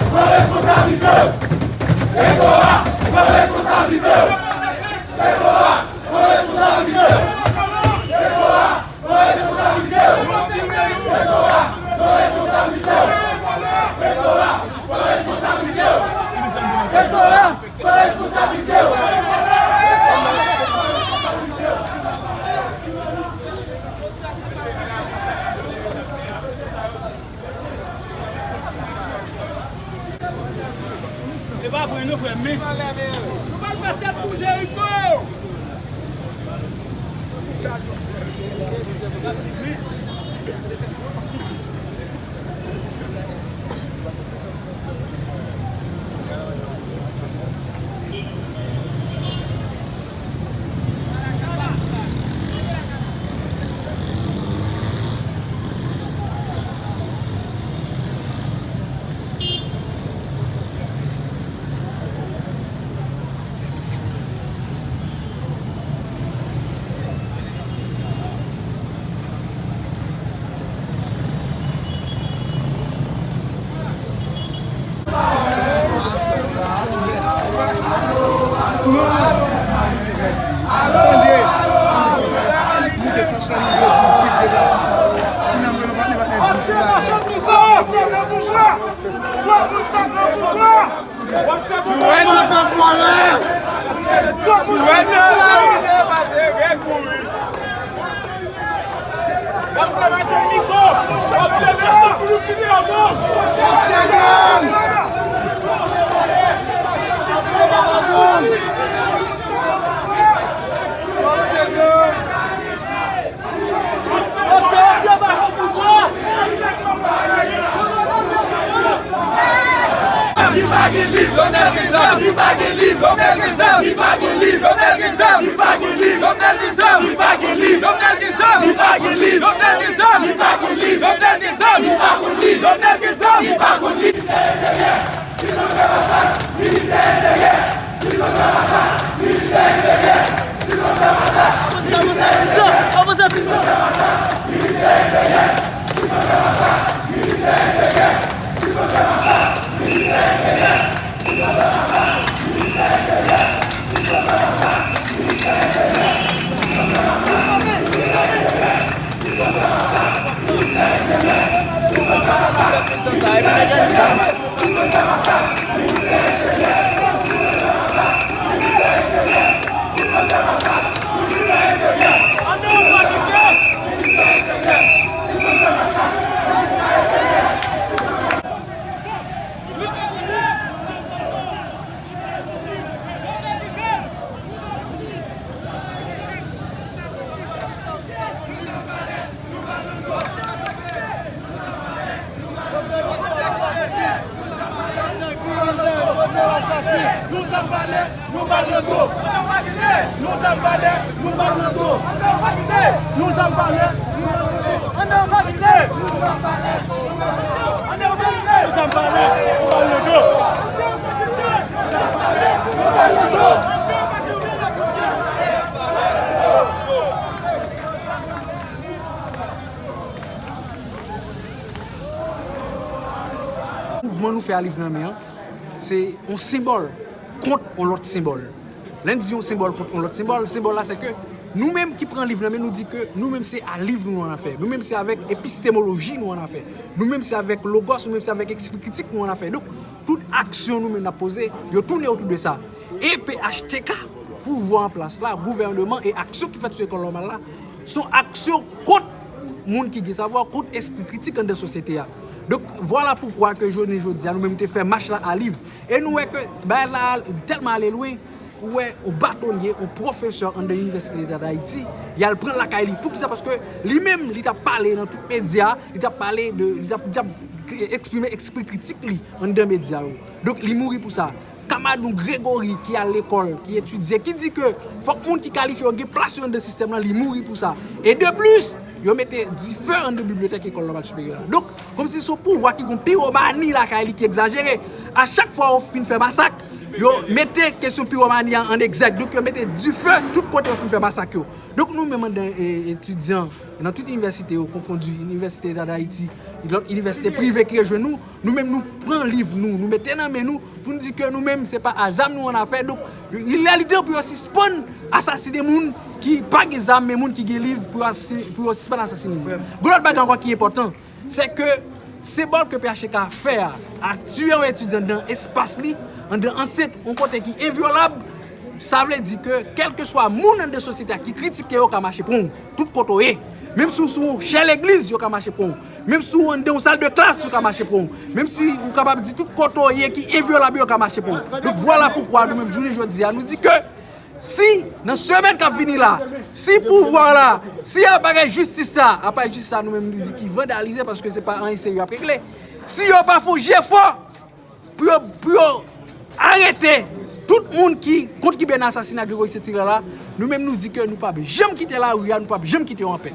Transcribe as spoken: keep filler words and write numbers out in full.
Pran responsablite w! Rektora, pran responsablite w! Rektora, pran responsablite w! Rektora, pran responsablite w! Rektora, pran responsablite w! Rektora, pran responsablite w! Rektora, pran responsablite w! E pa vre non, frè m, men nou pral fè sèt pou Jeriko! Tande! Nou te fach la, nou vle di nou fèk deplase. Kounye a m wè yon patnè, patnè di m se la. Ou wè nou pran pwòlè! Ou wè nou la, ou te pase rekouri. W ap sere jèn mikwo. W ap sere sa pou nou fini anvan. W ap sere. W ap sere sa pou nou. W ap sere. W ap sere pye ba pou pouvwa. Li pa gen liv, Jovenel gen zam. Li pa gen liv, Jovenel gen zam. Li pa gen liv, Jovenel gen zam. Li pa gen liv, Jovenel gen zam. Li pa gen liv, Jovenel gen zam. Li pa gen liv, Jovenel gen zam. Li pa gen liv, Jovenel gen zam. Li pa gen liv, Jovenel gen zam. Li pa gen liv. Ministè Enteryè, Ministè Enteryè, Ministè Enteryè, Ministè Enteryè. Nou zam pale, nou bal nan do. Nou zam pale, nou bal nan do. Nou zam pale, nou bal nan do. Nou zam pale, nou bal nan do. Mouvman nou fè a Liv nan Men an, se yon senbòl kont yon lòt senbòl. Lè n di yon senbòl kont yon lòt senbòl, senbòl la se ke nou menm ki pran Liv nan Men, nou di ke nou menm se a Liv nou ann afè. Nou menm se avèk epistemoloji nou ann afè. Nou menm se avèk logòs, nou menm se avèk espri kritik nou ann afè. Donk, tout aksyon nou menm n ap poze, yo tounen otou de sa. E P H T K, pouvwa an plas la, gouvèneman e aksyon ki fèt sou lekòl nòmal la, se yon aksyon kont moun ki gen savwa, kont espri kritik anndan sosyete a. Donk, vwala poukwa ke jounen jodi a, nou menm te fè mach la a Liv. E nou wè ke bagay la tèlman ale lwen, ou wè yon batonye, yon pwofesè anndan Inivèsite Leta d Ayiti, y al pran l lakay li. Poukisa? Paske li menm, li t ap pale nan tout medya, li t ap pale de, li t ap, li t ap eksprime espri kritik li anndan medya yo. Donk, li mouri pou sa. Kamarad nou Gregory ki al lekòl, ki etidye, ki di ke fòk moun ki kalifye yo gen plas yo anndan sistèm lan, li mouri pou sa. E de plis, yo mete dife anndan bibliyotèk Lekòl Nòmal Siperyè la. Donk, kòmsi se yon pouvwa ki gen yon piromani lakay li ki egzajere. A chak fwa yo fin fè masak, Yo mete kesyon piromani an an egzèk. Donk, yo mete dife tout kote yo fin fè masak yo. Donk, nou menm andan e, etidyan, nan tout inivèsite yo konfondi, Inivèsite Leta d Ayiti, lòt inivèsite prive ki rejwenn nou, nou menm nou pran liv nou, nou mete nan men nou, pou n di ke nou menm, se pa a zam nou an afè. Donk, li lè li tan pou yo sispann asasinen moun ki pa gen zam, men moun ki gen liv, pou yo asi-, pou yo sispann asasinen moun. Gon lòt bagay ankò ki enpòtan, se ke senbòl ke P H T K fè a, a tiye yon etidyan nan espas li, andan ansent, yon kote ki envyolab, sa vle di ke kèlkeswa moun andan sosyete a ki kritike yo ka mache pran w, tout kote w ye. Menm si w sou yon chè legliz, yo ka mache pran w. Menm si w andan yon sal de klas, yo ka mache pran w. Menm si ou kapab di tout kote w ye ki envyolab, yo ka mache pran w. Donk, vwala poukwa nou menm jounen jodi a, nou di ke si, nan semèn k ap vini la, si pouvwa la, si aparèy jistis la, aparèy jistis la, nou menm nou di ki vandalize, paske se pa anyen serye y ap regle. Si yo pa fè yon jefò pou yo, pou yo arete tout moun ki kontribye nan asasina Gregory Saint-Hilaire la, nou menm nou di ke nou p ap janm kite lari a, nou p ap janm kite yo anpè.